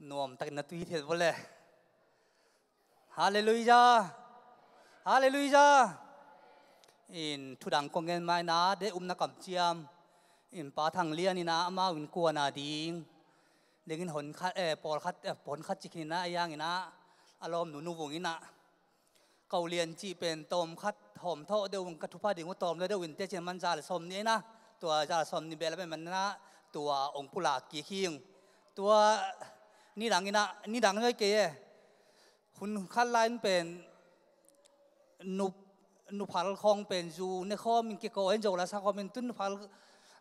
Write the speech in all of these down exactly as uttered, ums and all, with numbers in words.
Nuam takin na tui thei vua le. Halleluiah. Halleluiah. In thudang kong gen mai na, de umna kamciam in Pa Thang Lian in ah amau innkuan a ding dingin hon khat, eh, pawl khat, eh, hon khat cik in ah, a yang in ah, a lawm Nu Nu Vung in ah, ko lian cih pen tawm khat hawm thawh deuh, ka thupha ding uh tawm le deuh in, teci in man za le sawm nih in ah, tua za le sawm nih bel a pen man in ah, tua ong pulak kik hi ing. Tua nidang in ah, nidang nuai kei e. Hun khat lai in pen nu, nuphal khawng pen zu ne khawm in, kikaw in zo la sa khawm in, tun nuphal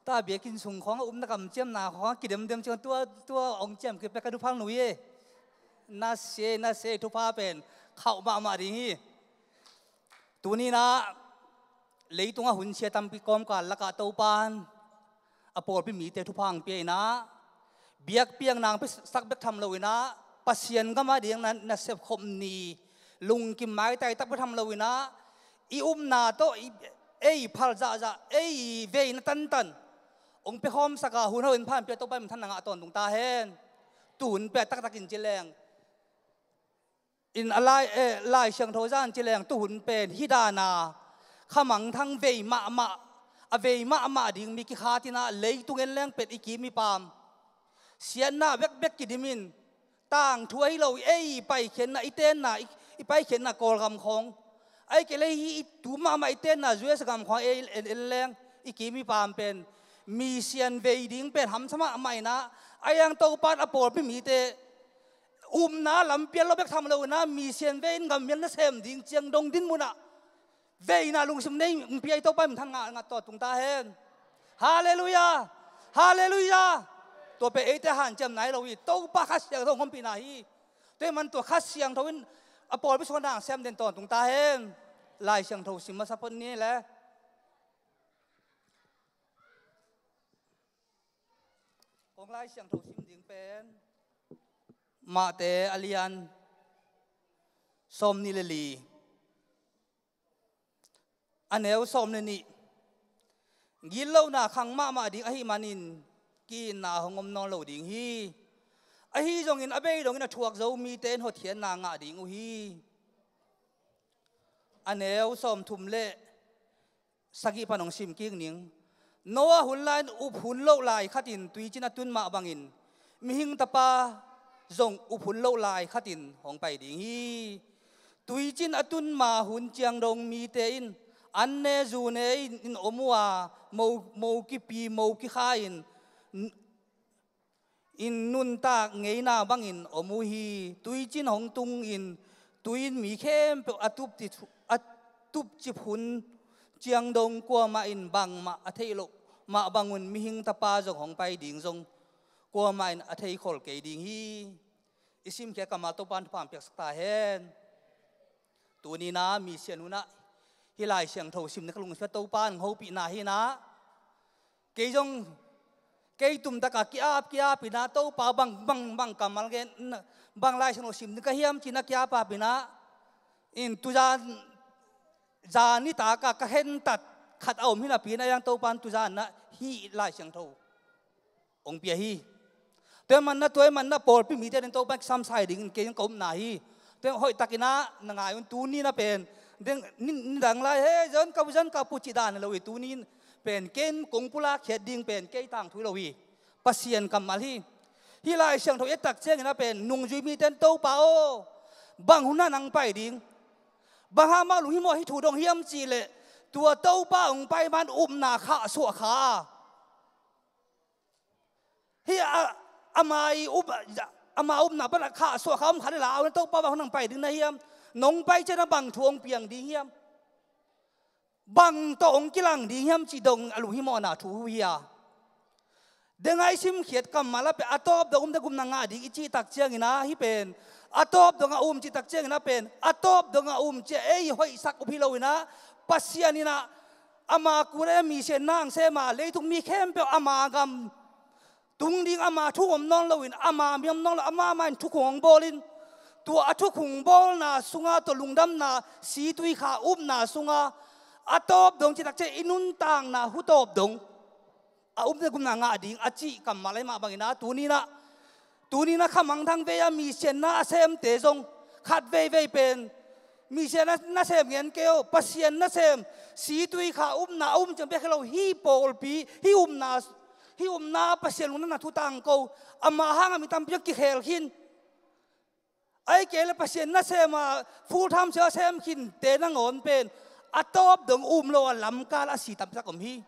ta biakinn sung khawng a umna kamciamna khawng a kidemdem ciang, tua, tua ong ciam kik pek ka nuphal nu hi e. Na se, na se, thupha pen khauh mahmah ding hi. Tuni in ah leitungah hun sia tampi kawmkal lakah Topan a pawlpi mite thupha ong pia in ah, biakpiakna ong piasak bek tham lo in ah, Pasian gam a ding na, nasep khop ni, lungkim maitai tak bek tham lo in ah, i upna tawh, i, ei phal zahzah, ei veina tantan ong pia khawmsak a, hun hau in phan pia Topa in minthanna ngah tawntung ta hen. Tuhun pen taktak in ci leng, in a lai, eh, Lai Siangtho zan ci leng, tuhun pen hih dan a khamangthang vei mahmah, a vei mahmah ding mi kikhat in ah, leitung en leng pen i kim i pam, siatna bekbek kidim in, tangthu ahi lo, ei paikhiatna, i tenna, i, i paikhiatna Kawlgam khawng, ahih kei leh hih i tu mahmah i tenna U S gam khawng ei en, en leng, i kim i pam pen mission vei ding pen hamsa mahmah in ah, a yang Topan a pawlpi mite upna lampial lo bek tham lo in ah, mission vei in gammial nasem ding ciang dong dinmun ah veina lungsim nei ong pia i Topa in minthan ngah, ngah tawntung ta hen. Halleluiah. Halleluiah. Tua pen eite hanciam nai lo hi, Topa Kha Siangtho ong ompihna hi. Tua ahih man tua Kha Siangtho in a pawlpi sungah na sem den tawntung ta hen. Lai Siangtho sim masa phot ni le. Kong Lai Siangtho sim ding pen Matthai a lian sawm nih le li, a neu sawm le nih. Gitlohna khang mahmah ding ahih manin ki-itna hong om nawn lo ding hi. Ahi zongin a bei dongin a thuak zo mite in hotkhiatna ngah ding uh hi. A neu sawmthum le sagih pan hong sim kik ning. Noah hun lai-in up hun loh lai khatin tuicin a tun mah bangin, mihing tapa zong up hun loh lai khatin hong pai ding hi. Tuicin a tun ma hun ciang dong mite in an ne zu ne in, in om uh a, mo, mo kipi, mo kikha in, in nuntak ngeina bangin om uh hi. Tuicin hong tungin, tui in mi khempeuh a tupci, a tupcip hun ciang dong kuamah in bangmah a theih loh mah bangun, mihing tapa zong hong pai ding zong kuamah in a theikhol kei ding hi. I simkhiat kammal Topa in thupha ong piaksak ta hen. Tuni in ah, mission hun ah hih Lai Siangtho simna ka lungsim ah Topa in hong hopihna hi in ah, kei zong, kei tumtak a ki-ap, ki-ap in ah, Topa bang, bang, bang kammal gen, bang Lai Siangtho sim ding ka hiam ci in ah ki-ap, ap in ah, in tuzan, zan nitak a ka khentat khat a om hi napi in ah, a yang Topa in tuzan in ah hih Lai Siangtho ong pia hi. Tua ahih manin ah, tua ahih manin ah pawlpi mite in Topa in kisam sai dingin kei in ka upna hi. Tua ahih manin hoihtakin ah na ngai un, tuni in ah pen, ding, ni, nidang lai hei, zan ka pu, zan ka pu cih dan hi lo hi. Tuni in pen kei in kong pulak khiat ding pen kei tangthu hi lo hi. Pasian kammal hi. Hih Lai Siangtho i et tak ciangin ah pen nungzui mite in, Topa aw, bang hun ah nang pai ding, bang hang amau lunghimawh hih thu dong hiam cih leh, tua Topa hong pai ma-in upna khahsuah kha a, hih a, ama i up, ama upna pan a khahsuah kha om kha leh, la au na, Topa bang hun ah nang pai ding na hiam? Nong pai ciangin ah bang thu hong piang ding hiam? Bang tawh hong kilang ding hiam cih dong a lunghimawhna thu hi a. Deng a i simkhiat kammal ah pen a tawp dong upna gupna ngah ding i cih tak ciangin ah, hih pen a tawp dong a um cih tak ciangin ah pen, a tawp dong a um cih ei hoihsak up hi lo in ah, Pasian in ah ama kul a mission nang sem a, leitung mi khempeuh ama gam tung ding, ama thu om nawn loin, ama mi om nawn lo, ama mah in thukhun hong bawl in, tua a thukhun bawlna sungah tua lungdamna si tui kha upna sungah a tawp dong cih tak ciang i nuntakna hu tawp dong a upna gupna ngah ding a cih kammal ahih mah bangin ah, tuni in ah Tuni-in a khamangthang vei-a misianna a semte zong khat veivei pen misianna nasem ngen kei o, Pasian nasem, situikha upna a um ciang bek hi lo, hih pawlpi, hih upna, hih upna Pasian lungdamna thu tangko, ama hanga mi tampi zong kikhel khin. Ahih kei leh Pasian nasema full time sia sem khinte nangawn pen a tawp dong um lo a, lamkal a si tampitak om hi.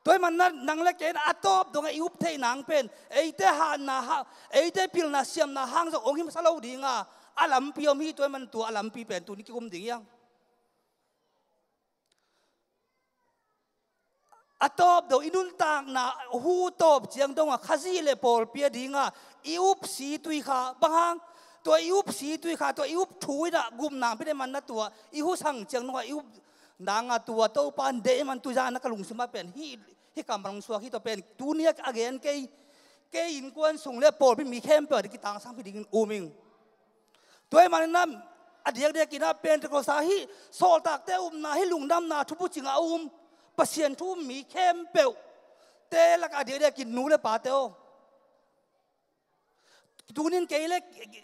Tua ahih manin nang le kei in a tawp dong a i up theih nang pen eite hatna ha, eite pilna siamna hang zong ong hi masa lo ding a, a lampi om hi. Tua ahih manin tua a lampi pen tuni kikum ding hi hang. A tawp dong i nuntakna hu tawp ciang dong a, Khazih le pawlpi a ding a i up situikha, bang hang, tua i up situikha, tua i up thu in a gupna pia ahih manin tua i husang ciang dong a i up nang a, tua Topa in deih ahih manin tu zan a ka lungsim ah pen hih, hih kammal hong suak hi. Tua pen tuni a gen kei, kei innkuan sung le pawlpi mi khempeuh a ding kitangsang pih dingin um ing. Tua ahih manin a diakdiakin a Pentecost a hih sawltakte upna, hih lungdamna thupucing a um, Pasian thu um mi khempeuhte lakah a diakdiakin nu le pate aw, tunin kei le,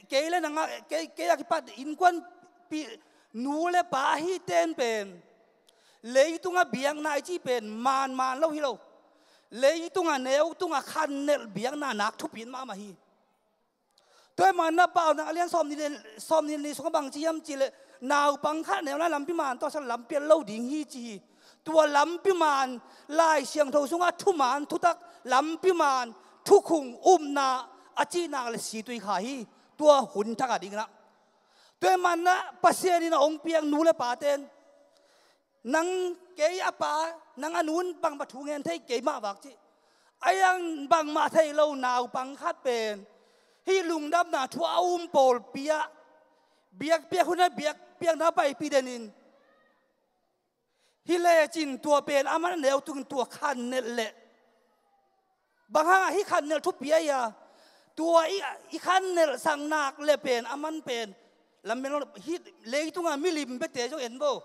kei le nang a, kei, kei a kipat innkuanpih nu le pa ahihte in pen leitungah biakna i cih pen manman lo hi lo. Leitungah, neu tungah khannelh biakna nak thupi mahmah hi. Tua ahih manin a Paunak a lian sawmnih le, sawmnih le nih sungah bang ci hiam cih leh, naupang khat neu lai lampi man tawh a sa lampial lo ding hi ci hi. Tua lampi man, Lai Siangtho sungah thuman thutak, lampi man, thukhung, upna a cih nak le situikha hi. Tua hun thak a ding in a. Tua ahih manin a Pasian in a ong piak nu le pate in, nang, kei a pa, nang a nu in bangmah thu ngen thei kei mah vak cih. Ahi zongin bangmah thei lo naupang khat pen hih lungdamna thu a um pawlpi ah biakpiak hun a biakpiakna paipih den in, hi lecin tua pen aman a neu tungin tua khannelh leh, bang hangah hih khannelh thupi ahi a, tua i, i khannelhsak nak le pen aman pen lammen lo, hih leitungah milim biate zong en bo.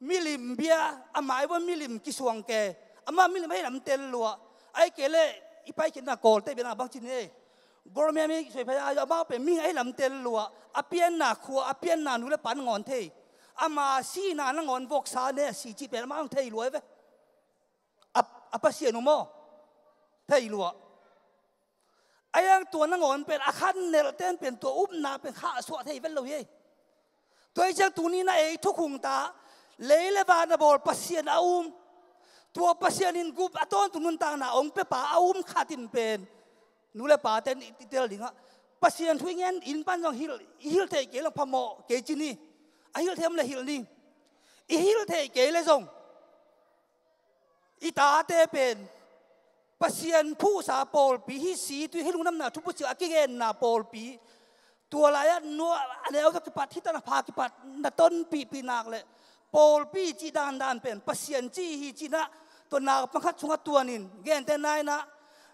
Milim bia, a mai bo milim kisuang ke, amah milim ahi lam tel lua. Ahih kei leh i paikhiatna Kawlte bia na bang ci ni ei, Gormia mi soi phaya, amah pen mihing ahi lam tel lua. A pianna khua, a pianna nu le pa nangawn thei. Ama sihna nangawn voksa ne si cih pen amah hong thei lua hi ve. A, a Pasian uh maw? Thei lua. Ahi zongin tua nangawn pen a khannelhte in pen tua upna pen khahsuah thei vet lo hi. Tua ahih ciang tuni-in a ei thukhung ta, lei le van a bawl Pasian a um, tua Pasian in gup a tawntung nuntakna ong piapa a um khat in pen nu le pate in i, i tel ding ah, Pasian thu i ngen in pan zong hilh, i hilh theih kei leh phamawh kei ci ni. A hilh theih om leh hilh ni. I hilh theih kei leh zong i tate pen Pasian phuhsa pawlpi, hih situikha, hih lungdamna thupucing a kigenna pawlpi, tua lai-ah nua a neu tawh kipat, hih tan a pha kipat na tonpihpih nak leh pawlpi cih dandan pen Pasian ci hi ci-in ah, tua naupang khat sungah tuanin, gentehna in ah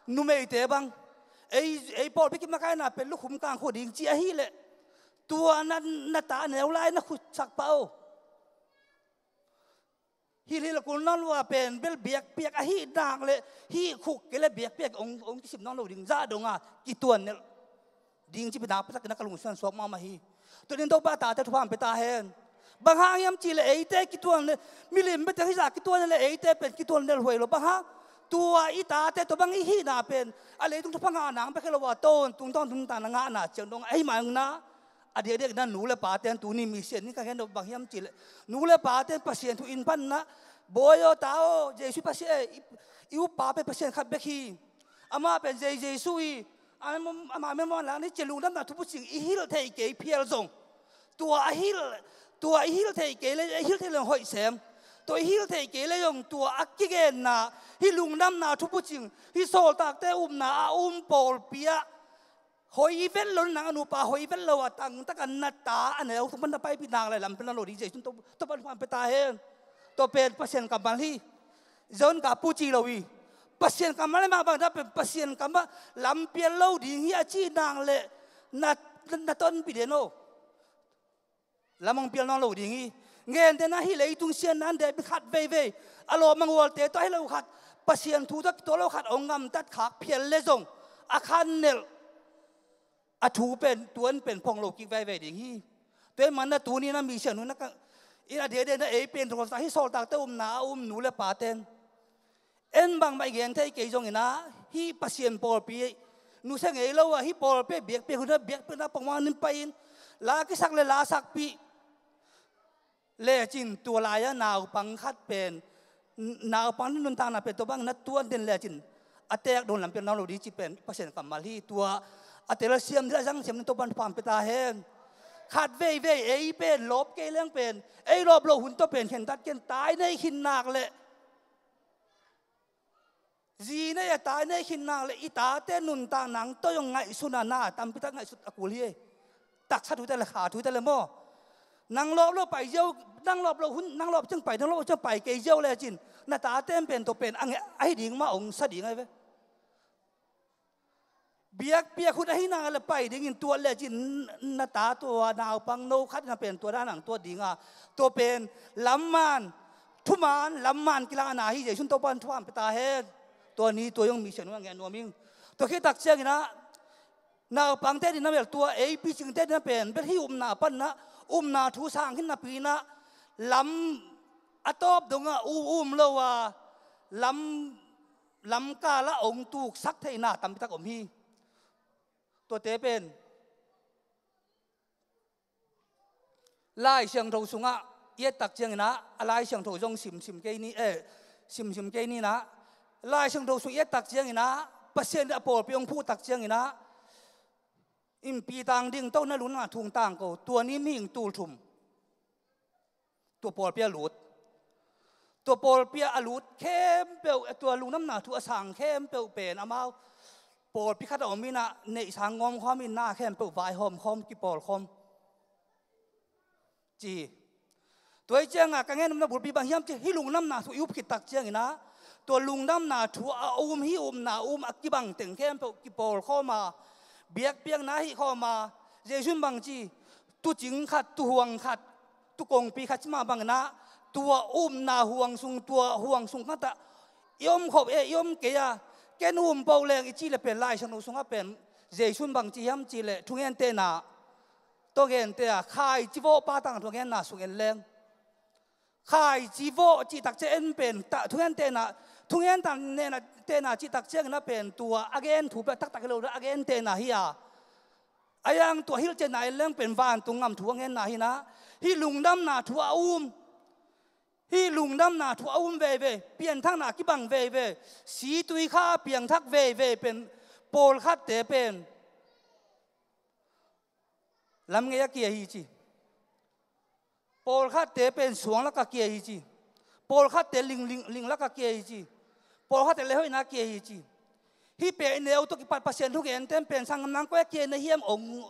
numeite bang, ei, ei pawlpi kimakaina pen lukhum kangkhua ding ci ahih leh, tua na, na ta a neu lai na khutsak pah aw. Hilh hilh a kul nawn lo a pen bel biakpiak ahih nak leh hih khuk kei leh biakpiak ong, ong kisim nawn lo ding, zah dong a kituan nelh ding cih pen nakpi takin a ka lungsim ah suak mahmah hi. Tua ahih manin Topa tate thupha hong pia ta hen. Bang hang hiam cih leh eite kituan leh, milim biate hih zah kituan leh eite pen kituan nelh huai lo. Bang hang, tua i tate tua bang i hihna pen a leitung thupha ngah nang bek hi lo a, tawntung tawntung nuntakna ngahna ciang dong ahih manin ah, a diakdiakin ah nu le pate in tuni mission in ka gen nop bang hiam cih leh, nu le pate in Pasian thu in pan in ah, bawi aw, ta aw, Jesu Pasian, eh, i, i uppa pen Pasian khat bek hi. Amah pen Jesu hi. Amah, amah min muan lak ni ci-a lungdamna thupucing i hilh theih kei phial zong, tua a hilh, tua i hilh theih kei leh, i hilh theih leh hoih sem. Tua i hilh theih kei leh zong tua a kigenna, hih lungdamna thupucing, hih sawltakte upna a um pawlpi ah hoih i vet lo, nang a nupa hoih i vet lo a, tangtaka na ta a neu tung pan na paipih nak leh lampi nawn lo ding Jesu in Topa, Topa in thupha hong pia ta hen. Tua pen Pasian kammal hi. John ka pu ci lo hi. Pasian kammal hi mah bang, tua pen Pasian kammal, lampial lo ding hi a cih nak leh na, na, na tonpih den aw. Lam hong pial nawn lo ding hi. Gentehna in ah hih leitung siatna in dep in khat veivei, a lawm a gualte tawh hi lo khat, Pasian thu tawh kituak lo khat hong gamtat khak phial leh zong, a khannelh a thu pen tuan pen phong lo kik veve ding hi. Tua ahih manin tuni-in a mi siangtho na ka, in a dede na ei pen thu sa hi, sawltakte umna a um nu le paten en bangmah i gen thei kei zongin ah, hih Pasian pawlpi nusia ngei lo a, hih pawlpi biakpiak hun a, biakpiakna pongmang nin pai-in la kisak le la sakpih lecin, tua lai-a naupang khat pen, naupang nuntakna pen tua bangin a tuan den lecin a teek dawn lampi a na om lo ding cih pen Pasian kammal hi. Tua a telsiam ding a zangsiam ding Topa'n thupha pia ta hen. Khat veivei ei pen lawp kei leng pen, ei lawp loh hun tawh pen khentat kei in, tai nei khin nak leh, zi nei a tai nei khin nak leh, i tate nuntakna tawh zong ngaihsun a, na tampi tak ngaihsut a kul hi. Taksa thu te le, kha thu te le maw. Nang lawp lo pai ziau, nang lawp lo hun, nang lawp ciang pai, nang lawp ciang pai kei ziau lecin, na tate pen tua pen a nge, ahi ding mah hong sa ding ahi ve. Biakpiak hun ahi nak leh pai dingin tuat lecin, na ta tua naupang no khat na pen tua dan nang tuat ding a, tua pen lamman, thuman, lamman kilangna hi. Jesu'n Topa'n thupha pia ta hen. Tua ni tua zong mi siangtho na gen nuam ing. Tua khit tak ciangin ah, naupangte ding na bel, tua ei picingte ding na pen bel hih upna pan ah, upna thu sang khin napi-in ah, lam a tawp dong a u-, um lo a, lam, lamkal ah hong tuksak theihna tampi tak om hi. Tuate pen Lai Siangtho sungah i et tak ciangin ah, a Lai Siangtho zong simsim kei ni, eh, simsim kei ni in ah, Lai Siangtho sung i et tak ciangin ah, Pasian in a pawlpi hong phuh tak ciangin ah, innpi tang ding to na lungdamna thu hong tang ko, tua ni mihing tul thum tua pawlpi ah a lut. Tua pawlpi ah a lut khempeuh, tua lungdamna thu a sang khempeuh pen amau pawlpi khat a om in ah, neihsa hong ngawmkhawm in, na khempeuh vaihawm khawm, kipawl khawm ci hi. Tua hi ciangah ka gen nopna bulpi bang hiam cih leh, hih lungdamna thu i up khit tak ciangin ah, tua lungdamna thu a um, hih upna um a kibang teng khempeuh kipawl khawm a, biakpiakna hih khawm a, Jesu'n bang ci, tuucing khat, tuuhuang khat, tuukongpi khat ci mah bangin ah, tua upna huang sung, tua huang sung khat ah i om khop e, i om kei a, ken um peuh leng i cih leh pen, Lai Siangtho sungah pen Jesu'n bang ci hiam cih leh, thungetna tawh gente a, khaici vawh pa tangthu a genna sung en leng, khaici vawh cih tak ciang en pen, ta, thungetna, thungetna, tena cih tak ciangin ah pen tua a gen thu pen taktak hi lo, a gentehna hi a, a yang tua hilhcianna en leng pen vantung gam thu a genna hi in ah, hih lungdamna thu a um, hih lungdamna thu a um veivei, pianthakna kibang veivei, situikha a piangthak veivei pen, pawlkhatte pen lam ngei ah kia hi ci. Pawlkhatte pen suang lakah kia hi ci. Pawlkhatte ling, ling, ling lakah kia hi ci. Pawlkhatte le hoihna kia hi ci. Hih pen i neu tawh kipat Pasian thugente pen sanggam nang koi ah kia na hiam, ong,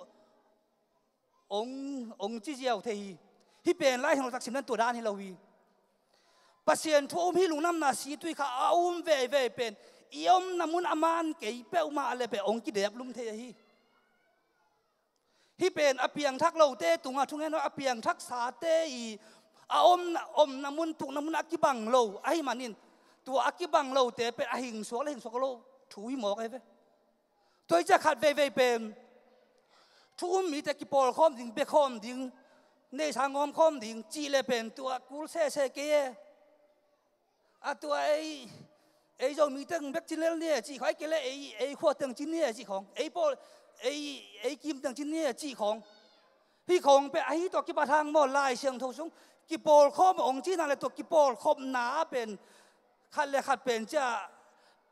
ong, ong ci ziau thei hi. Hih pen Lai Siangtho taksim nan tua dan hi lo hi. Pasian thu a um, hih lungdamna situikha a um veivei pen i omna mun a man kei peuhmah leh pen ong kidep lum thei ahi. Hih pen a piangthak lote tungah thungen a, a piangthaksate i a omna, omna mun, tukna mun a kibang lo ahih manin, tua a kibang lote pen a hingsuak le hingsuak lo thu hi mawk ahi ve. Tua hi ciah khat veivei pen thu um mite kipawlkhawm ding, biakhawm ding, neihsa ngawmkhawm ding cih leh pen tua kul sese kei e. A tua ei, ei Zomi teng bek ci lel ni e cih khawng, ei kei leh ei, ei khua teng ci ni e cih khawng, ei pawl, ei, ei kim teng ci ni e cih khawng. Hih khawng pen ahi tua kipat hang maw, Lai Siangtho sung kipawlkhawm ong cihna leh tua kipawlkhopna ah pen khat le khat pen ciah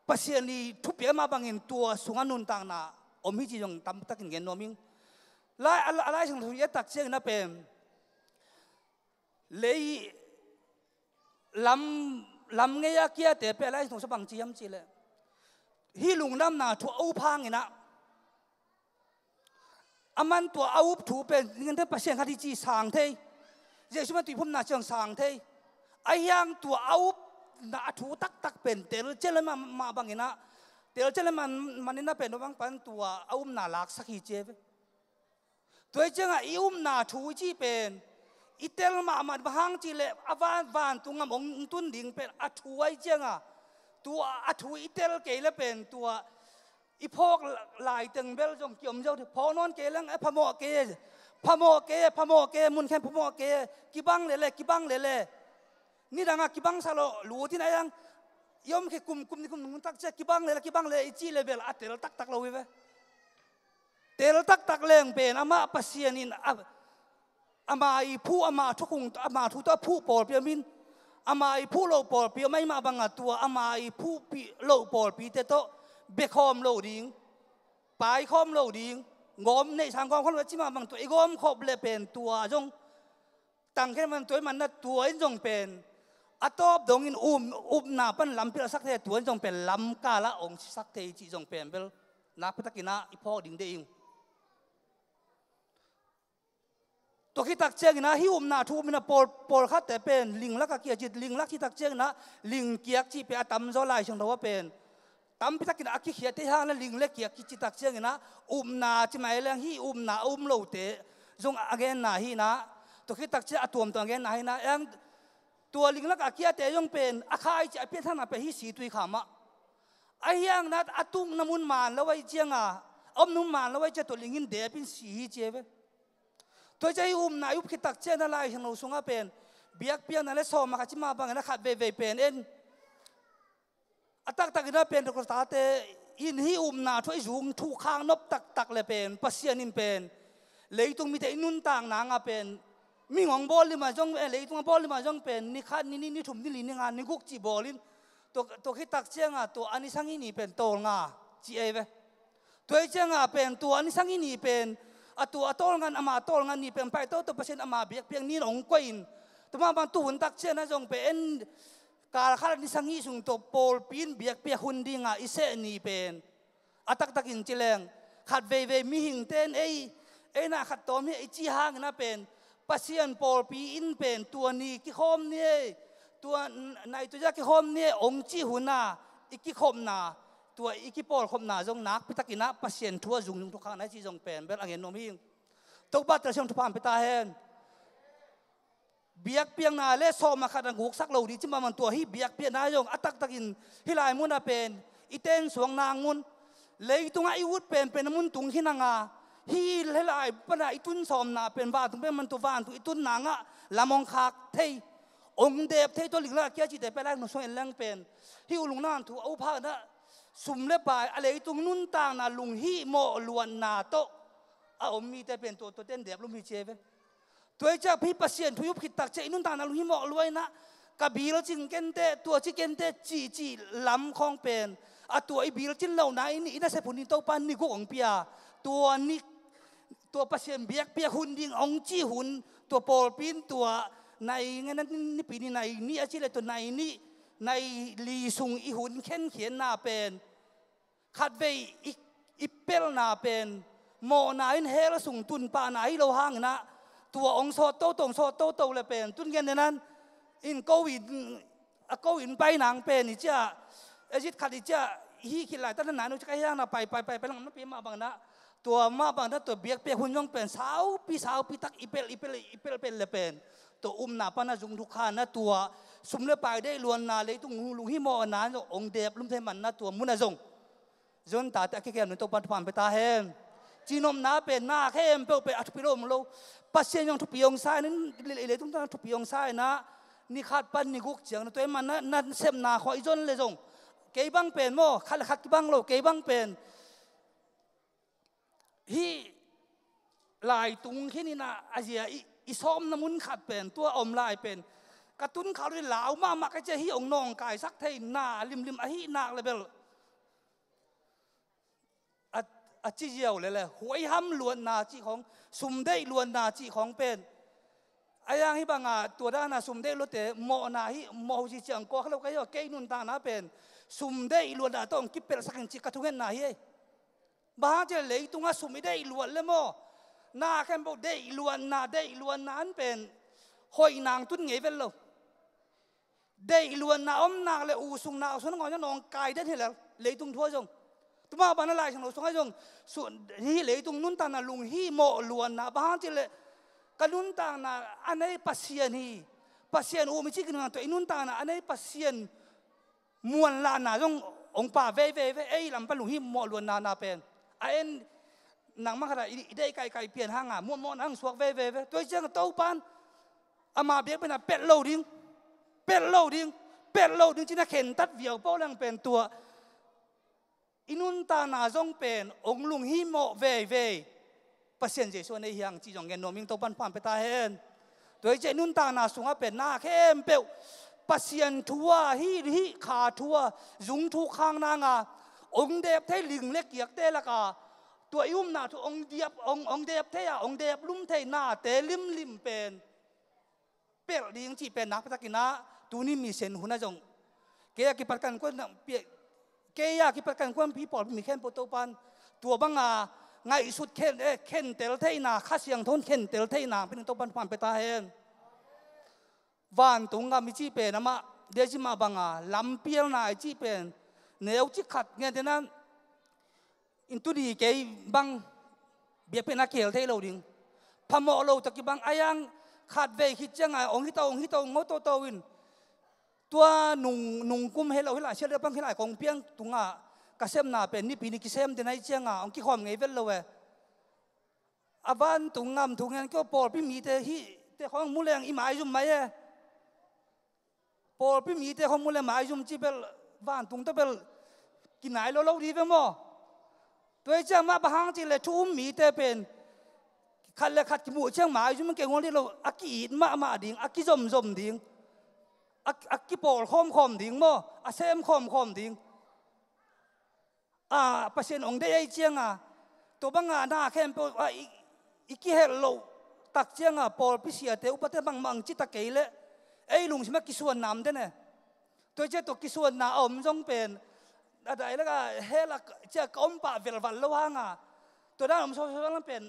Pasian i thupiak mah bangin tua sungah nuntakna om hi cih zong tamtakin gen nuam ing. Lai, a, a Lai Siangtho i et tak ciangin ah pen lei lam, lam ngei a kiate pen Lai Siangtho sung bang ci hiam cih leh, hih lungdamna thu a up hangin ah, aman tua a up thu pen, ningen ten Pasian khat hi cih sang thei. Jesuh man tuiphumna ciang sang thei. Ahi hang tua a upna a thu taktak pen telcian le mah, mah bangin ah, telcian le man, manin ah pen tua bang pan tua a upna laksak hi ci e ve. Tua hi ciangah i upna thu i cih pen i tel mahmah bang hang cih leh a van, vantung gam ong tun ding pen a thu ahi ciangah, tua a thu i tel kei leh pen tua I phawk laiteng bel zong kiom ziau thei. Phawk nawn kei leng, eh, phamawh kei, phamawh kei, phamawh kei, mun khen phamawh kei, kibang lele, kibang lele. Nidangah kibangsak lo, lutin a iang i om khia kum, kum ni kum nung tak ciang kibang lele, kibang lele i cih le bel a tel taktak lo hi ve. Tel taktak leng pen amah Pasian in a, ama i phuh, ama thukhung, ama thu tawh a phuh pawlpi om in, ama i phuh loh pawlpi om ahih mah bangah tua ama i phuhpih loh pawlpite tawh bekhawm lo ding, paikhawm lo ding, gawm neihsang gawmkhawm lo ding, cih mah bang tua i gawmkhop le pen tua zong tangkhen man tua i manna tua in zong pen a tawp dongin um, upna pan lam pilsak thei, tua in zong pen lamkalah ong sisak thei cih zong pen bel nakpi takin ah i phawk ding deih ing. Tua khit tak ciangin ah hih upna thu um in ah pawl, pawlkhatte pen linglak a kiak cih, linglak cih tak ciangin ah lingkiak cih pen a tamzaw Lai Siangtho ah pen tampi takin a kikhiat thei hang le ling le kiak kici tak ciangin ah upna ci mai leng hih upna a um lote zong a genna hi in ah, tua khit tak ciang a tuamtuam a genna hi in ah, tua linglak a kiate zong pen a khai ci a pianthakna pen hih situi khamah. Ahi hang in ah a tukna mun man lo ahih cianga, a omna mun man lo ahih ciang tua ling in dep in si hi ci hi ve. Tua ciang hih upna i up khit tak ciang in ah Lai Siangtho sungah pen biakpiakna le sawm a khat ci mah bangin a khat veivei pen en. A taktakin ah Pentecost-te in hih upna thu i zung thuk khak nop taktak le pen Pasian in pen leitung mite i nuntak nangah pen mihing hong bawl lim ah zong, eh, leitung a bawl lim ah zong pen ni khat, ni nih, ni thum, ni li, ni nga, ni guk cih bawl in tua, tua khit tak ciangah tua a ni sagih ni pen tawlnga ci ei ve. Tua hi ciangah pen tua a ni sagih ni pen a tua a tawlnga, ama tawlnga ni pen pai toto Pasian ama biakpiak ni in hong koih in, tua mah bang tu hun tak ciang ah zong pen kal khat a ni sagih sung tua pawlpi in biakpiak hun dingah i seh ni pen a taktakin ci leng khat veivei mihingte in ei, ei na khat tawm hi i cih hangin ah pen Pasian pawlpi in pen tua ni kikhawm ni ei, tua nai tua zia kikhawm ni ei hong cih hun ah i kikhopna, tua i kipawlkhopna zong nakpi takin ah Pasian thu a zungzung thuk khak na hi cih zong pen bel a gen nuam hi ing. Topa Pasian thupha hong pia ta hen. Biakpiakna le sawm a khat a guksak lo ding ci mah bang tua hih biakpiakna zong a taktakin hih lai mun ah pen i tensuak nang mun, leitungah i ut penpen a mun tung hi nang a, hih lai pan a i tun sawmna pen vantung pen man tua vantung i tun nangah lam hong khak thei, hong dep thei, tua linglak a kiak cihte pen Lai Siangtho sung en leng pen hih ulung nang thu a uphakna sum le pai a leitung nuntakna lunghimawh luatna tawh a om mite pen tua, tua ten dep lum hi ci ei ve. Tua hi ciah hih Pasian thu i up khit tak ciah i nuntakna lunghimawh luat in ah ka bil cing kenteh, tua ci kenteh cihcih lam khawng pen a tua i bil cin lohna in i nasep hun in Topa ni guk hong pia. Tua ni, tua Pasian biakpiak hun ding hong cih hun, tua pawlpi in tua nai ngen nipi ni nai nih a cih le tua nai nih, nai li sung i hun khenkhiatna pen khatvei i, i pelhna pen mawhna in hell sung tunpahna hi lo hangin ah tua hong sawt toto, hong sawt toto le pen tun gen denan in ko in, a ko in pai nang pen i ciah, exit khat i ciah, hih khit laitak na nai no ciah ka hi hang na pai, pai, pai, pai lang na pi mah bang na, tua mah bang na tua biakpiak hun zong pen saupi, saupi tak i pelh, i pelh, i pelh, pelh le pen tua upna pan a zung thuk kha na tua sum le pai deih luanna leitung lunghimawhna zong hong dep lum thei man na tua mun a zong Zion tate a kikem nung Topa'n thupha pia ta hen. Cihnopna pen na khempeuh pen a thupi lo om lo. Pasian zong thupi hong sa in, le, le, leitung tana thupi hong sa in ah, ni khat pan ni guk ciang na tua i man na, na sepna khawng i zon le zong kei bang pen maw, khat le khat kibang lo, kei bang pen hih lai tung khin in ah, a zia i, i sawmna mun khat pen tua om lai pen ka tun kha lo, lau mahmah ka cia hih hong nawngkaisak thei na limlim ahih nak le bel a, a ci ziau lele, huaiham luatna cih khawng, sum deih luatna cih khawng pen a yang hih banga tua dana sum deih luatte mawhna hih mawh huci ciang kua kha lo ka hi aw, kei nuntakna pen sum deih luatna tawh hong kipelhsak in cih ka thungetna hi ei. Bang hang cih leh leitungah sum i deih luat le maw, na khempeuh deih luatna, deih luatna an pen hoih nang tun ngei vet lo. Deih luatna om nak le u sung nau sung na ngawn nawngkai den hi lel, leitung thu ah zong. Tua mah bang na Lai Siangtho sungah zong, su, hih leitung nuntakna lunghimawh luatna, bang hang cih leh ka nuntakna a nei Pasian hi, Pasian um i cih khin hang tua i nuntakna a nei Pasian muanlahna zong ong pa veivei ve, ei lam pan lunghimawh luanna na pen a en nangmah khat a i, i deih kaikai pian hanga muanmawhna hong suak veivei ve. Tua hi ciang Topan ama biakpiakna pelh lo ding, pelh lo ding, pelh lo ding ci-in a khentat viau pah leng pen tua i nuntakna zong pen ong lunghimawh veivei. Pasian Jesu a nei hi hang cih zong gen nuam ing. Topan phan pia ta hen. Tua hi ciang i nuntakna sungah pen na khempeuh Pasian thu a, hih, hih kha thu a, zung thu khak nanga ong dep thei ling le kiakte laka tua i upna thu ong dep, ong, ong dep thei a, ong dep lum thei nate limlim pen pelh ding cih pen nakpi takin ah tuni mission hun ah zong kei a kipat kan kuan, kei a kipat kan kuanpi pawlpi mi khempeuh Topan tua banga ngaihsut khen, eh, khentel theihna, Kha Siangtho in khentel theihna pen Topan phan pia ta hen. Vantung gam i cih pen amah dezima banga lampialna i cih pen neucik khat ngen te nan in tuni kei bang biakpiakna kihel thei lo ding. Phamawh lo tak i bang a yang khatvei khit cianga ong hito, ong hito, ong hito toto in tua nung, nungkum hei lo hi lai, sial bang hi lai kong piang tunga ka semna pen nipi ni kisem den ahi cianga ong kikhawm ngei vet lo e. A vantung gam thu ngen kei pawlpi mite hihte khawng mu leng i maizum mai e. Pawlpi mite khawng mu le maizum ci bel vantung tawh bel kinai lo lo di ve maw? Tua hi ciang mah bang hang cih le thu um mite pen khat le khat kimuh ciang maizum kei ngol di lo, a ki-it mahmah ding, a kizomzom ding, a, a kipawl khawmkhawm ding maw? A sem khawmkhawm ding. A, Pasian ong deih ahi cianga tua banga na khempeuh a i, i kihelh loh tak cianga pawlpi siate upate bangmah ang ci ta kei leh ei lungsimah kisuan nam den e. Tua hi ciang tua kisuanna a om zong pen a dai laka hel a cia ka om pah velval lo hanga tua dan om sawsawlang pen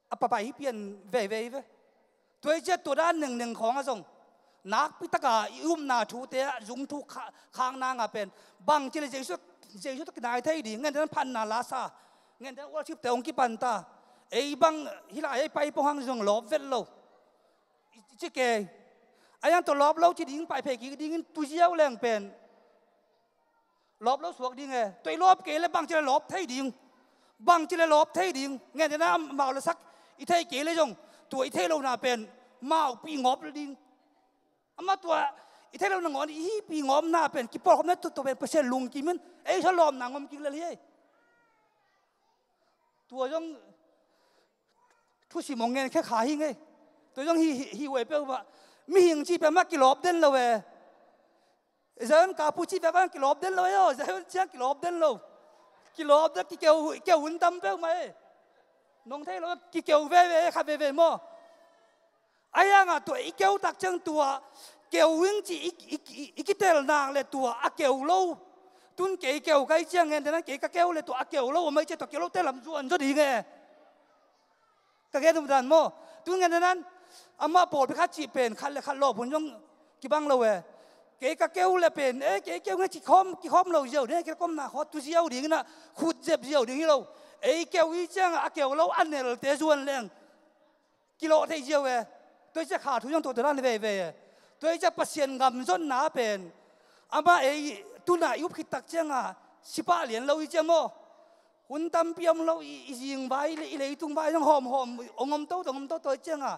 a papai hi pian veivei ve. Tua hi ciang tua dan nengneng khawngah zong nakpi taka i upna thute ah zung thu kha-, khak nanga pen bang ci le Jesu, Jesu tawh kinai thei ding, ngen te nan phatna la sa, ngen te nan worship te hong kipan ta. Ei bang hi lai ei pai pong hang zong lawp vet lo i ci kei. A yang tua lawp lo ci ding, pai phei kik dingin tu ziau leng pen lawp lo suak ding e. Tua i lawp kei le bang ci le lawp thei ding, bang ci le lawp thei ding. Ngen te nan mau le sak i thei kei le zong tua i thei lona pen mau pih ngawp le ding. Amah tua i thei lona ngawn i hi pih ngawpna pen kipawlkhopna tua pen Pasian lungkimin ei sa lawmna ngawm kik lel hi ei. Tua zong thusim hong ngen khe kha hi ngei. Tua zong hi, hi, hi huai peuh mah mihing cih peuh mah kilawp den lo e. Zion kapu cih peuh mah kilawp den lo e aw. Zion ciang kilawp den lo. Kilawp den kikeu, keu hun tam peuh mah e. Nong thei lo kikeu veve khat veve maw? A hiangah tua i keu tak ciang tua keu ing ci i, i, i, i kitel nak le tua a keu lo. Tun kei keu kai ciang ngen te nan kei ka keu le tua a keu lo om ai ciang tua keu lo te lam zuan zaw ding e. Ka gen um dan maw? Tun ngen te nan amah pawlpi khat cih pen khat le khat lawp hun zong kibang lo e. Kei ka keu le pen e kei keu nge ci khawm, kikhawm lo ziau ding e, kei komna khaw tu ziau ding inah khut zep ziau ding hi lo. Ei keu hi ciangah a keu lo a nelte zuan leng kilawh theih ziau e. Tua hi ciah kha thu zong tua tua dan veivei e. Tua hi ciah Pasian gam zonna pen amah ei tunah i up khit tak cianga sipah lian lo hi ciah maw? Hun tampi om lo i, i zingvai le i leitung vai zong hawmhawm ong om toto ong om toto hi cianga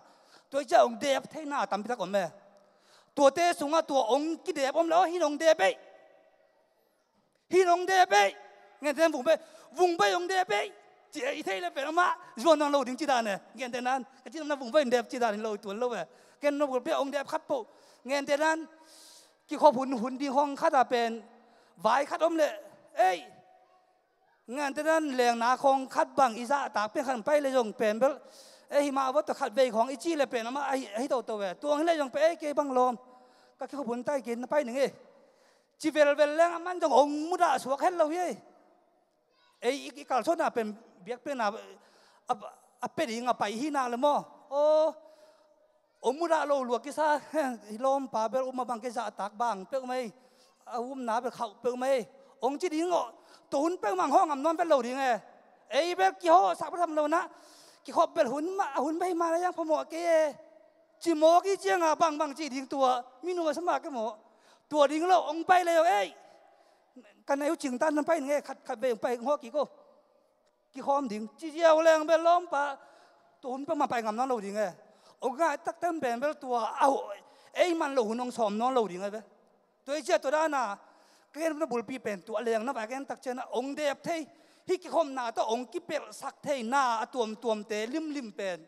tua hi ciah ong dep theihna tampi tak om e. Tuate sungah tua ong kidep om lo hi nong dep ei. Hi nong dep ei. Ngen te nan vung bei, vung bei hong dep ei. Ci e i thei le pen amah zuan nang lo ding ci dan e. Ngen te nan ka ci nang na vung bei hong dep ci dan hi lo tuan lo e. Ken nong vung bei hong dep khat poh. Ngen te nan kikhop hun, hun ding hong khat a pen vai khat om le ei. Ngen te nan lengna khong khat bang i zahtak pen khat pai le zong pen bel ei hi mah vot khat vei khong i ci le pen amah ahi, ahi toto e. Tuang hi le zong pen ei kei bang lawm ka kikhop hun tai kei na pai ning ei. Ci velvel leng a man zong ong mudah suak het lo hi ei. Ei i, i kalsuanna pen biakpiakna a, a pia ding a pai hi nak le maw? Aw, ong mudah lo lua kisa hi lawmpa bel um a bang kei zahtak bang peuhmah ei. A umna bel khauh peuhmah ei. Ong ci ding aw, tua hun peuhmah ong hawh ngam nuam vet lo ding e. Ei bel kihawhsak bel tham lo nah kikhop bel hun mah, a hun bel hi mah na yang phamawh kei e. Ci mawk i cianga bangbang ci ding tua minu masa mah kei maw? Tua ding lo ong pai le aw ei. Ka nei uh cingtan nan pai ning e, khat khat vei hong pai hong hawh kik o. Kikhawm ding ci ziau leng bel lawmpa, tua hun peuhmah pai ngam nawn lo ding e. Hong ngai takten pen bel tua a, ei man lo hun hong sawm nawn lo ding e ve. Tua hi ciah tua dana ka gen na bulpi pen tua leng na vai ka gen tak ciangin ah hong dep thei, hih kikhopna tawh hong kipelhsak theina a tuamtuamte limlim pen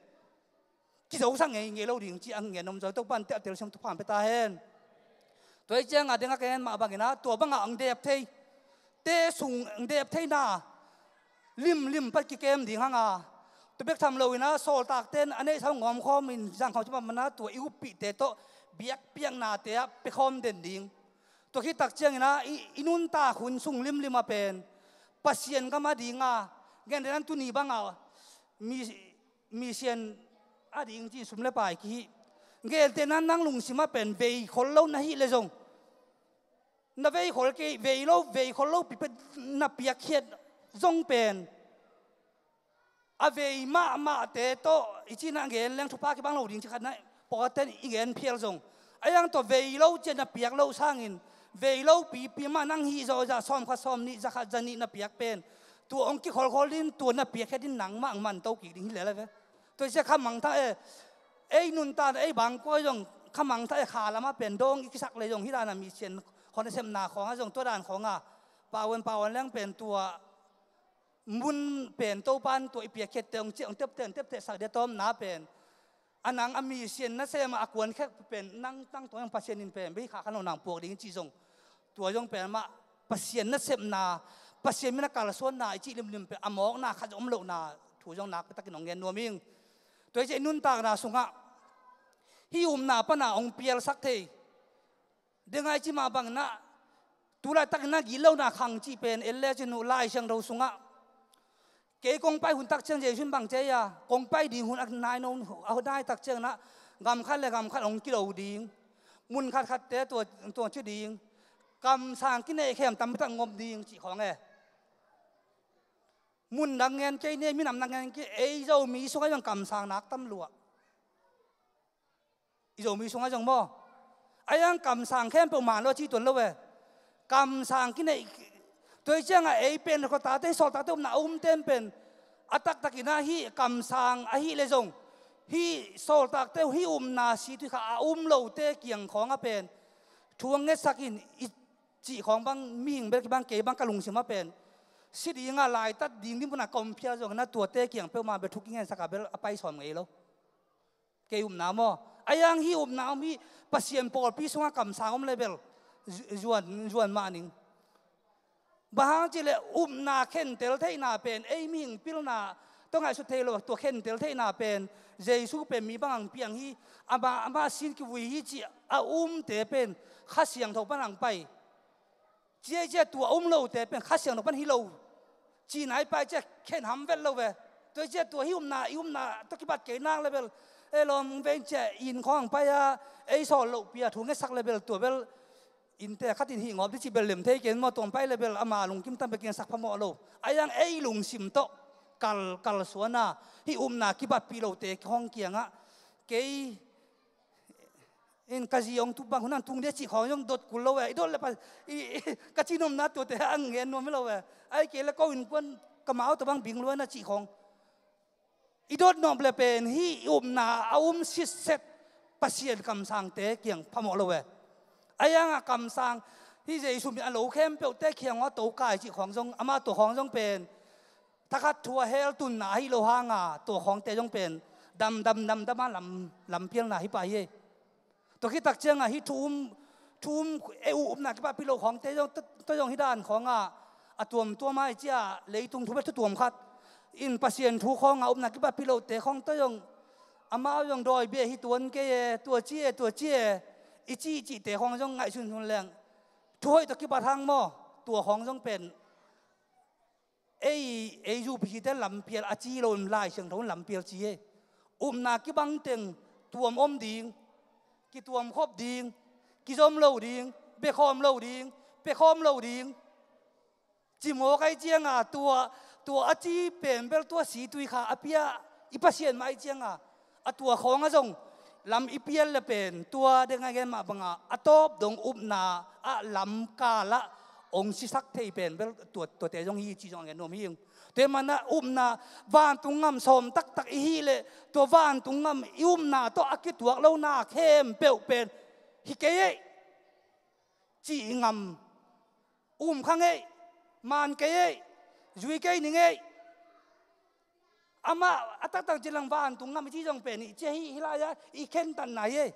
kizosak ngeingei lo ding ci a ngen om zaw. Topa'n telsiam thupha pia ta hen. Tua hi ciangah dengah ka gen mah bangin ah tua bangah hong dep thei, te sung hong dep theina limlim pan kikem ding hang a, tua bek tham loin ah sawltakte'n a neihsa hong ngawmkhawm in zangkham ci mahmah in ah tua i uppihte tawh biakpiaknate ah piakhawm den ding. Tua khit tak ciangin ah i, i nuntak hun sung limlim ah pen Pasian gam a ding a, gen den an tuni bangah mi, mission a ding ci-in sum le pai kihih. Gentehna nang lungsim ah pen vei khol lo na hih leh zong, na vei khol kei, vei lo, vei khol lo pi pen na piakkhiat zong pen a vei mahmahte tawh i cihna gen leng thupha kibang lo ding ci khat na, pawlkhatte'n i gen phial zong, a iang tawh vei lo ciah na piak loh sangin vei lo pipi mah nang hih zawh zah sawmkhat sawmnih zakhat zanih na piak pen tua hong kikholkhol ding, tua na piakkhiat ding nangmah hong manto kik ding hi lel a ve. Tua hi ciah kha mangthah e, ei nuntakna ei bangkua zong kha mangthah e, kha lamah pen dawng i kisak leh zong hih dana mission khawng nasepna khawngah zong tua dan khawngah pau an pau an leng pen tua mun pen Topa'n tua i piakkhiatte hong ciah hong tepteh hong teptehsak ding a tawpna pen a nang a mission nasem a kuankhia pen nang tangtawng Pasian in pen bei kha khan lo nang puak ding cih zong, tua zong pen amah Pasian nasepna, Pasian min a kalsuanna i cih limlim pen a mawkna khat zong om lohna thu zong nakpi takin hong gen nuam ing. Tua hi ciah i nuntakna sungah hih upna pana hong pialsak thei ding a i cih mah bangin ah tu laitakin ah gitlohna khang cih pen en le cin uh Lai Siangtho sungah kei kong pai hun tak ciang Jesu in bang ci hiam, kong pai ding hun a nai no, a nai tak ciangin ah gam khat le gam khat hong kilo ding, mun khatkhatte tua, tua ci ding, kamsang kineih khem tampi tak ngop ding cih khawng e. Mun dang ngen kei ni, minam dang ngen kei, ei Zomi sungah zong kamsang nak tam lua. I Zomi sungah zong maw, a iang kamsang khempeuh man lo a ci tuan lo e. Kamsang kineih, tua hi ciangah ei pen khuatate, hih sawltakte upna a umte'n pen a taktakin ah hih kamsang ahih leh zong hih sawltakte uh hih upna situi kha a um lote kiang khawngah pen thu hong ngetsak in i cih khawng bang mihing bel kibang kei bang ka lungsim ah pen si dingah laitat ding ding munah ka om phial zongin ah tuate kiang peuhmah bel thu kingensak ah bel a pai sawm ngei lo. Kei upna maw, a iang hih upna om hih Pasian pawlpi sungah kamsang om le bel zu-, zuan, zuan mah ning. Bang hang cih leh upna khentel theihna pen ei mihing pilna tawh ngaihsut thei lo, tua khentel theihna pen Jesu pen mi bang hang piang hi, amah, amah sin kivui hi cih a umte pen Kha Siangtho pan hang pai. Cia, cia tua um lote pen Kha Siangtho pan hi lo. Cihna i pai cia khen ham vet lo ve. Tua cia tua hih upna, i upna tawh kibat kei nak le bel, e lawm veng cia inn khawng pai a, ei sawl loh pi a thu ngetsak le bel tua bel innte khat in hih ngawp dih cih bel lem thei ken maw, tua pai le bel ama lungkim tam bek in sak phamawh lo. A iang ei lungsim tawh kal, kalsuan a, hih upna kibatpih lote khawng kiangah kei in ka zi hong tung bang hun hang tung dia cih khawng zong dot kul lo e. I dot le pa, i, i, ka cihnopna tuate hang ngen nuam hi lo e. Ahih kei le ko innkuan ka mau tawh bang bing lua na cih khawng i dot nop le pen hih i upna a um sitset Pasian kamsangte kiang phamawh lo e. A iang a kamsang hih Jesu min a lo khempeuhte kiang aw to kai cih khawng zong, amah tua khawng zong pen thakhat thu a hell tunna ahi lo hanga tua khawngte zong pen dam, dam, dam, dam a lam, lampialna hi pah hi. Tua khit tak ciangah hih thu um, thu um, e, u-, upna kibatpih lo khawngte zong, tua, tua zong hih dan khawngah a tuamtuam a i cia leitung thu bek thu tuam khat in Pasian thu khawngah upna kibatpih lohte khawng tua zong amau zong dawi bia hi tuan kei e, tua ci e, tua ci e, i cih, i cihte khawng zong ngaihsun hun leng thu hoih tawh kibat hang maw, tua khawng zong pen ei, ei zu pi hite lampial a ci lo in Lai Siangtho in lampial ci hi. Upna kibang teng tuam om ding, kituam khop ding, kizom lo ding, bekhawm lo ding, pekhawm lo ding. Cimawk ahi cianga tua, tua a ci pen bel tua situi kha a pia i Pasian mah ahi cianga a tua khawng a zong lam i pial le pen tua deng a gen mah banga a tawp dong upna ah lamkal ah ong sisak thei pen bel tua, tuate zong hi ci zong a gen nuam hi ung. Tua hi manah upna, vantung gam sawm taktak i hih leh tua vantung gam i upna tawh a kituak lohna khempeuh pen hi kei ei, cih ngam, um kha ngei, man kei ei, zui kei ni ngei. Amah a taktak cilang vantung gam i ci zong pen i ci hi, hi lai-a i khentatna hi ei.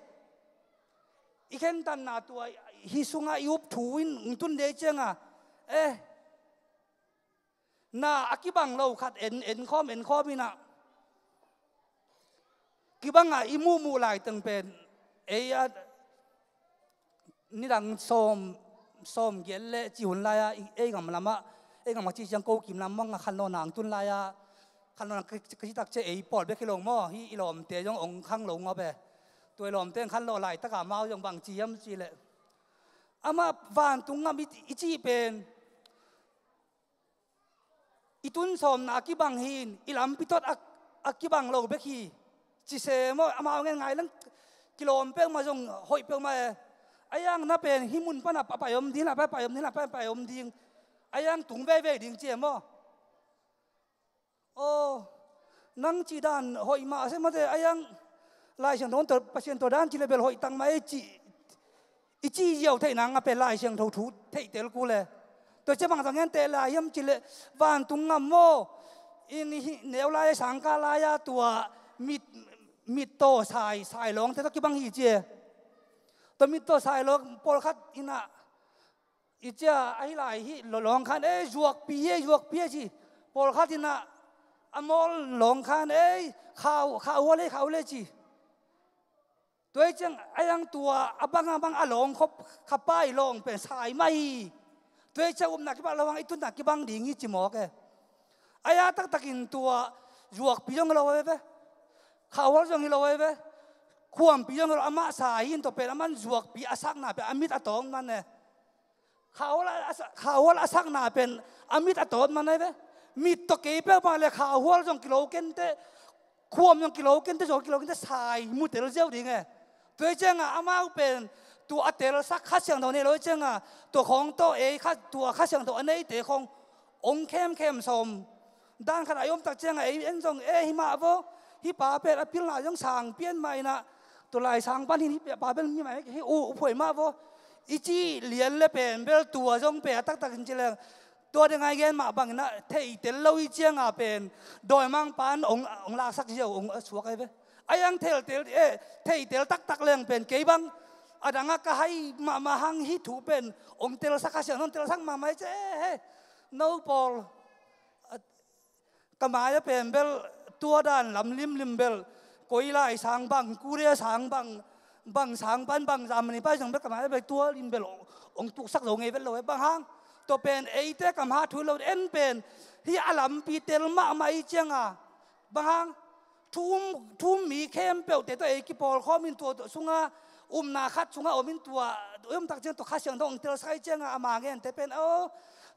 I khentatna tua hi sungah i up thu in ong tun dei cianga, eh, na a kibang lo khat en, enkhawm enkhawm inah kibangah i muhmuh laiteng pen ei a nidang sawm, sawm giat le ci hun lai-a ei gam lamah, ei gam a ci ciang Ko Kim lam mangah khanlawhna ong tun lai-a, khanlawhna ka, ka ci tak ciang ei pawl bek hi lo maw, hih i lawmte zong ong khang lo ngawp e. Tua i lawmte ong khanlawh laitakah amau zong bang ci hiam cih leh, amah vantung gam i, i cih pen i tun sawmna a kibang hi-in i lampi tawh a, a kibang lo bek hi. Ci se maw, amau ngen ngai leng kilawm peuhmah zong hoih peuhmah e. A iang na pen hih mun panah a pai om ding, a pai, pai om ding, a pai, pai om ding. A iang tung veivei ding ci e maw. Aw, nang cih dan hoih mah se mate, a iang Lai Siangtho tawh, Pasian tawh dan cih le bel hoih tak mah ei cih i ci ziau theih nang a pen Lai Siangtho thu theihtel kul e. Tua ciang bang tawh genteh lai hiam cih leh vantung gam maw, in hih neu lai-a sangkah lai-a tua mit, mittaw sai, sai lawngte tawh kibang hi ci e. Tua mittaw sai lawng pawlkhat inah i cia ahi lai hih lawng khan ei zuakpi hi, zuakpi hi ci. Pawlkhat inah a mawl lawng khan ei khau, khauhual hi, khauhual hi ci. Tua hi ciang a iang tua a bang a bang a lawng khop kha pai lawng pen sai mah hi. Tua hi ciang upna kibang lo hang i tunna kibang ding hi ci mawk e. A ia taktakin tua zuakpi zong hi lo ve ve. Khauhual zong hi lo ve ve. Khuampi zong hi lo, amah sai hi in tua pen aman zuakpi a sakna pen a mit a tawng man e. Khauhual a, a sa-, khauhual a sakna pen a mit a tawt man ahi ve. Mit tawh kei peuhmah le khauhual zong kilo kente, khuam zong kilo kente, zong kilo kente, sai mu tel ziau ding e. Tua hi cianga amau pen tua a telsak Kha Siangtho nei lo hi cianga tua khawng tawh ei kha, tua Kha Siangtho a neite khawng ong khemkhem sawm dan khat a i om tak cianga ei en zong e hi mah vaw. Hih pa pen a pilna zong sang pian mah inah tua lai sang pan hin hih pa pen mi mah hi uh, uphuai mah vaw. I cih lian le pen bel tua zong pen a taktakin ci leng tua ding a i gen mah bangin ah theihtel lo i cianga pen dawimangpa in ong, ong laksak ziau ong a suak ahi ve. A iang theihtel, eh, theihtel taktak leng pen kei bang a dangah ka hai mahmah hang hih thu pen ong telsak a siang ong telsak mahmah hi ci e. No pawl, ka mai-ah pen bel tua dan lam limlim bel koi lai sang bang, Korea sang bang, bang sang pan bang, Germany pan sang bel ka mai-ah bel tua lim bel ong tuksak zo ngei vet lo e. Bang hang? Tua pen eite kam ha thu lo en pen hih a lampi tel mahmah i cianga. Bang hang? Thu um, thu um mi khempeuhte tawh ei kipawlkhawm in tua, tua sunga upna khat sunga om in tua, om tak ciang tua Kha Siangtho ong telsak i cianga ama ngente pen aw,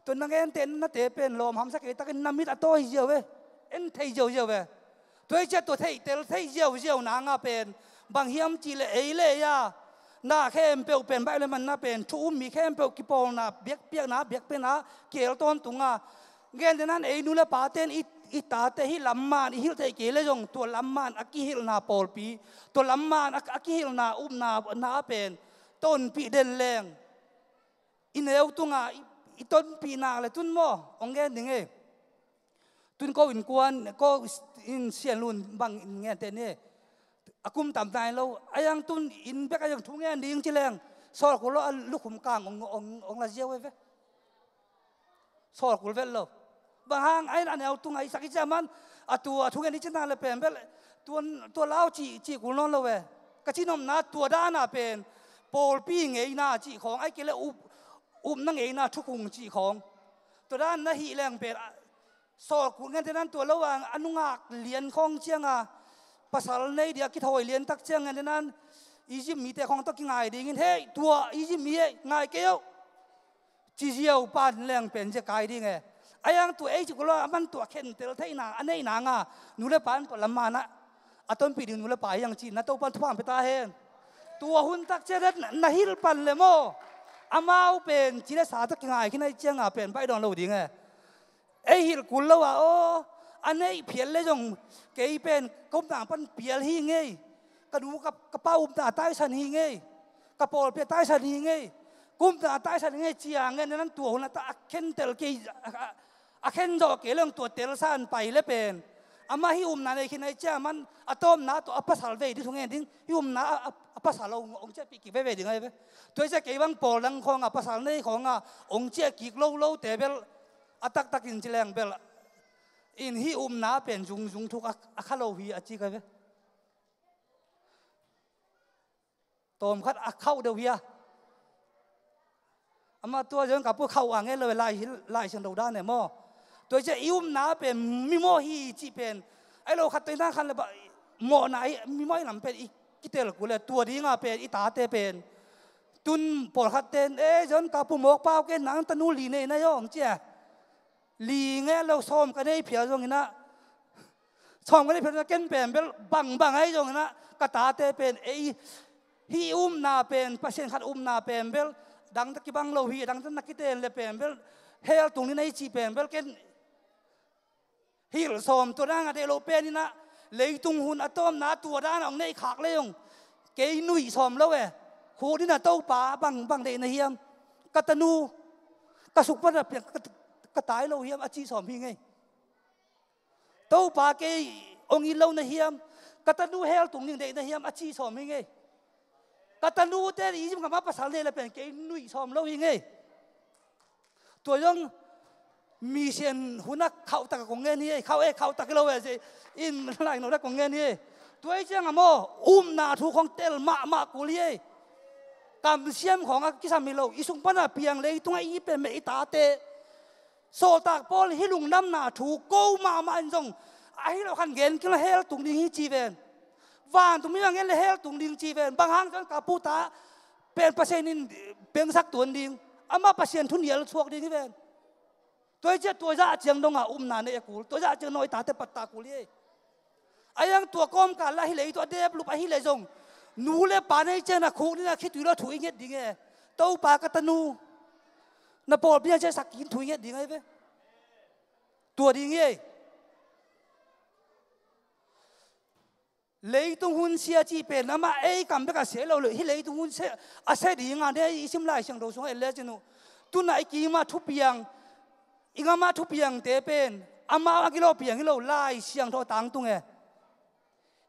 tua na ngente nate pen lawm hamsa kei takin na mit a tawi ziau ve, en thei ziauziau ve. Tua hi ciah tua theihtel thei ziauziau nanga pen bang hiam cih leh ei le ei a na khempeuh pen baih le manna pen thu um mi khempeuh kipawlna biakpiakna biakpiakna kiel tawntunga. Gentehna in ei nu le pate'n i, i tate hih lamman i hilh theih kei le zong tua lamman a kihilhna pawlpi, tua lamman a, a kihilhna upna na a pen tonpih den leng i neu tunga i, i tonpih nak le tun maw ong gen ding e. Tun ko innkuan, ko in Sianlun bang in ngente ni. A kum tam nai lo a, iang tun inn bek a iang thu ngen ding ci leng sawl kul lo a, lukhum kang ong, ong, ong la ziau ve ve. Sawl kul vet lo. Bang hang a inn a neu tunga i sak i ciah man a tua thu ngen i cih nak le pen bel tua, tua lau cih, cih kul nawn lo ve. Ka cih nopna tua dana pen pawlpi ngeina cih khawng ai kei le up, upna ngeina thukhung cih khawng. Tua dan na hih leng pen a, sawl kul ngente nan tua lo a, a nungak lian khawng cianga pasal nei dia kithawi lian tak ciang ngente nan Egypt mite khawng tawh kingai dingin hei tua Egypt mi hei ngai kei oh. Ci ziau pan leng pen zia kai ding e. A iang tua ei ci kul lo a man tua khentel theihna a neihna nga nu le pa in tua lamman ah a tonpih ding nu le pa iang ci na Topan thupha pia ta hen. Tua hun tak ciang na, na hilh pan le maw. Amau pen ci le sa tawh kingai khin ahih ciangin pen baih dawn lo ding e. Ei hilh kul lo a, aw, a neih phial le zong kei pen ka upna pan pial hi ngei. Ka nu ka, ka pa upna taisan hi ngei. Ka pawlpi a taisan hi ngei. Ka upna taisan hi ngei ci-a ngen nan tua hun a ta a khentel kei, a, a, a khen zawh kei le zong tua telsa in pai le pen. Amah hih upna nei khin ahih ciangin a tawpna tawh a pasal vei ding thu ngen ding. Hih upna a, a, a pasal hong, hong ciahpih kik veve ding ahi ve. Tua hi ciang kei bang pawl dang khawng a pasal nei khawng a hong ciah kik lo lote bel a taktakin ci leng bel in hih upna pen zungzung thuk a, a kha lo hi a ci ka ve. Tawmkhat a khauh deuh hi a. Amah tua zong ka pu khauh a ngen lo e, Lai, Lai Siangtho dan e maw. Tua hi ciang i upna pen mimawh hi cih pen. Ahi lo khat tua i na khan le ba, mawhna i mimawh i lam pen i kitel kul le tua dinga pen i tate pen. Tun pawlkhat ten, e, zong ka pu mawk pau ken nang tanu li nei na zong ci a. Li nge lo sawm ka nei phial zong inah. Sawm ka nei phial zong ken pen bel bangbang ahi zong inah. Ka tate pen ei hih upna pen, Pasian khat upna pen bel dang ta kibang lo hi, dang ta na kiten le pen bel hell tung ni na i cih pen bel ken hilh sawm tua dan a deih lo pen inah leitung hun a tawpna tua dan a hong neih khak le zong kei nuih sawm lo e. Khut inah Topa bang, bang deih na hiam? Ka tanu ka suk pan a piang ka, ka tai lo hiam a ci sawm hi ngei. Topa kei hong it lo na hiam? Ka tanu hell tung ding deih na hiam a ci sawm hi ngei. Ka tanute i zim ngam a pasal nei le pen kei nuih sawm lo hi ngei. Tua zong mission hun a khauh tak a kong ngen hi ei, khauh e, khauh tak hi lo e, in laino tak kong ngen hi ei. Tua hi ciang a maw, upna thu khawng tel mahmah kul hi ei. Kamsiam khawng a kisam hi lo, i sung pan a piang leitung a i pen meh i tate. Sawltak Paul hih lungdamna thu ko mahmah in zong, ahi lo khan gen kil a hell tung ding hi ci ven. Vantung mi bang ngen le hell tung ding ci ven. Bang hang zong ka puta pen Pasian in pengsak tuan ding. Amah Pasian thu nial suak ding hi ven. Tua hi ciah tua zah ciang dongah upna nei a kul. Tua zah ciang dongah i tate patta kul hi. A yang tua kawmkal lah hi lei tua dep lup ahi lei zong. Nu le pa nei ciang na khuk ding a khitui lo thu i nget ding e. Topa ka tanu. Na pawlpi a ciah sak kin thu i nget ding ahi ve. Tua ding hi. Leitung hun sia cih pen amah ei kam bek a sia lo le, hih leitung hun sia, a sia ding a, dei i sim Lai Siangtho sungah en le cin uh. Tunah i kim ah thupiang, i gam ah thupiangte pen amau a kilawh piang hi lo, Lai Siangtho a tangtung e.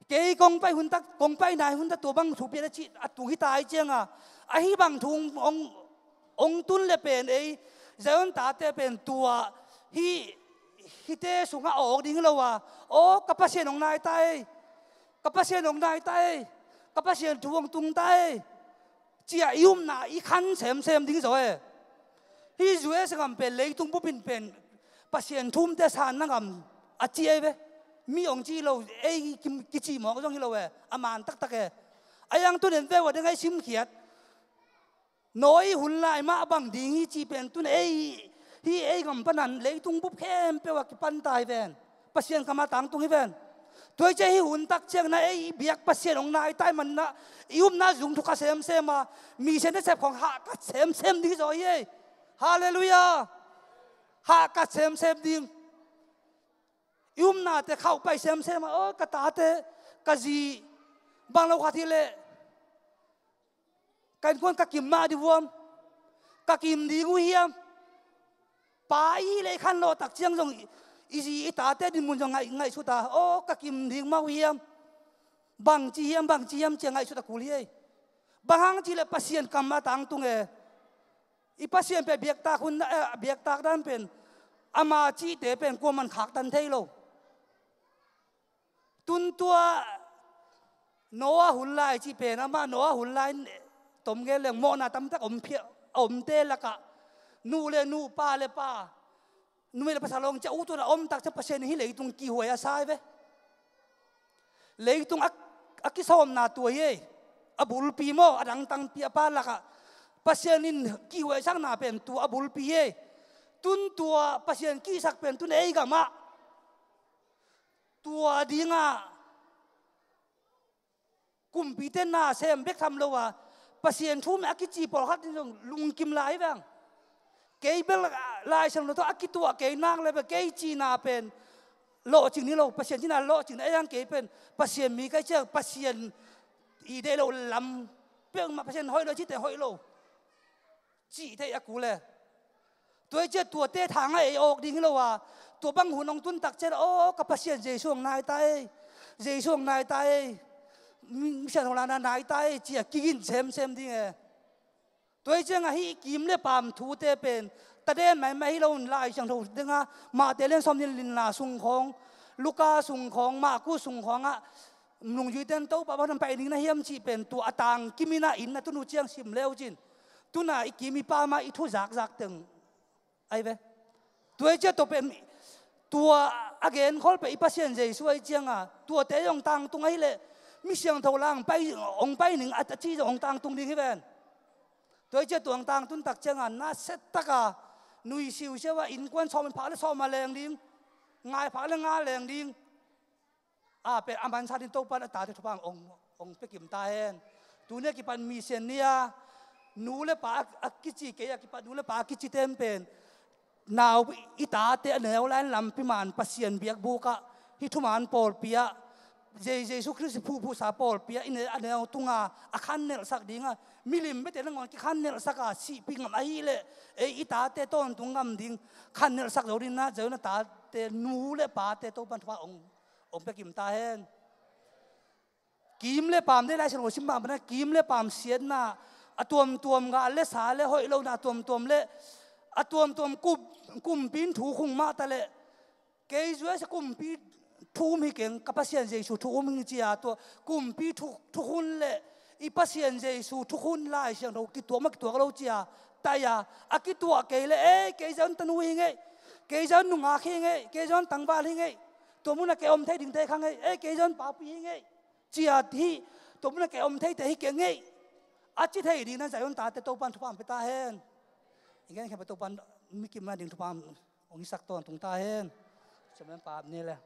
Kei kong pai hun tak, kong pai nai hun tak tua bang thupiang a cih a tung hi ta hi ciang a, ahi bang thu hong, hong hong tun le pen ei Zion tate pen tua hih, hihte sungah a awk ding hi lo a, aw ka Pasian hong nai ta ei, ka Pasian hong nai ta ei, ka Pasian thu hong tung ta ei, ci-a i upna i khan semsem ding zaw e. Hih U S A gam pen leitung bup in pen Pasian thumte sanna gam a ci ei ve. Mi hong ci lo, ei ki, kici mawk zong hi lo e, a man taktak e. A yang tun en ve ua ding a i simkhiat. Noah hun lai mah bang ding hi cih pen tun ei, hih ei gam panan leitung bup khempeuh a kipan ta hi ven. Pasian kam a tangtung hi ven. Tua hi ciah hih hun tak ciang na ei i biak Pasian hong nai ta hi man na i upna zung thuk kha semsem a, mission nasep khawng hah kat semsem ding hi zaw hi ei. Halleluiah. Hah kat semsem ding. I upnate khauh pai semsem a, aw ka tate, ka zi, bang lo khat hi leh ka innkuan ka kim mah ding vuam, ka kim ding uh hiam? Pa i hih leh i khanlawh tak ciang zong i, i zi i tate dinmun zong ngaih, ngaihsut a, aw ka kim ding mah uh hiam? Bangci hiam, bangci hiam ci-a ngaihsut a kul hi ei. Bang hang cih leh Pasian kam a tangtung e. I Pasian pen biaktak hun, eh, biaktak dan pen ama cihte pen kuaman khaktan thei lo. Tun tua Noah hun lai cih pen amah Noah hun lai in tom gen leng mawhna tamtak om phia, a omte lakah nu le nu, pa le pa, numei le pasal hong ciah uh tun a om tak ciang Pasian in hih leitung kihhuai a sa hi ve. Leitung a, a kisawmna tua hi ei. A bulpi maw, a dangtangpi a pa lakah Pasian in kihhuaisakna pen tua a bulpi hi ei. Tun tua Pasian kihsak pen tun ei gamah tua dingah kumpite na sem bek tham lo a, Pasian thu mah a kici pawlkhat in zong lungkim lai veng. Kei bel Lai Siangtho tawh a kituah kei nak le bel kei cihna pen lawhcing ni lo, Pasian cihna lawhcing na ei ang. Kei pen Pasian mi ka hih ciang Pasian i deih loh lam peuhmah, Pasian hoih lo cihte hoih lo cih theih a kul e. Tua hi ciang tua tethang a ei awk ding hi lo a, tua bang hun hong tun tak ciang, aw, ka Pasian Jesu hong nai ta ei, Jesu hong nai ta ei, mi, mi siangtho lana nai ta ei, ci-a kigin semsem ding e. Tua hi ciangah hih kim le paam thute pen taden maimai hi lo in, Lai Siangtho dingah Mate lian sawm nih le lina sung khawng, Luka sung khawng, Marku sung khawngah nungzuite in Topa bang hang pai ding na hiam cih pen tua a tangkim in ah inn a tun uh ciang sim le uh cin. Tu-in ah i kim i paam ah i thu zakzak teng ahi ve. Tua hi ciang tua pen tua a genkhol pen i Pasian Jesu ahi ciangah tuate zong tangtung ahih leh mi siangtho la hong pai, hong pai ning a, a ci zong hong tangtung ding hi ven. Tua hi ciang tua hong tangtun tak ciangah nasia taka nui siusiau a innkuan sawm phak le sawm a leng ding, nga phak le nga leng ding. A pen a mansa ding Topa in a tate thupha hong, hong pia kim ta hen. Tuni a kipat Mission Ni a nu le pa a, a kici, kei a kipat nu le pa a kici ten pen nau i tate a neu lai-in lampi man Pasian biakbuk ah hih thuman pawlpi ah Je-, Jesu Khrist phuhphuhsa pawlpi ah i ne-, a neu tunga a khannelhsak ding a, milim biate nangawn kikhannelhsak a sihpih ngam ahih leh ei i tate tawntung ngam ding khannelhsak zo ding na, Zion a tate nu le pate Topa in thupha hong, hong pia kim ta hen. Kim le paam, dei Lai Siangtho sim bang pana kim le paam siatna, a tuamtuam gal le sa le hoih lohna tuamtuam le a tuamtuam kum, kumpi in thu khung mah ta leh kei zuai sa kumpi thu um hi keng, ka Pasian Jesu thu um hi cia, tua kumpi thu, thukhun le i Pasian Jesu thukhun Lai Siangtho kituak mah kituak lo cia, tai a, a kituak kei le, ei, kei Zion tanu hi ngei, kei Zion nungak hi ngei, kei Zion tangval hi ngei, tua munah kei om thei ding thei kha ngei, ei, kei Zion papi hi ngei, cia hi, tua munah kei om theite hi keng ngei, a ci thei ding na Zion tate Topa in thupha hong pia ta hen. I gen khem Topa in mi kim na ding thupha hong hisak tawntung ta hen. Siamen pap ni le.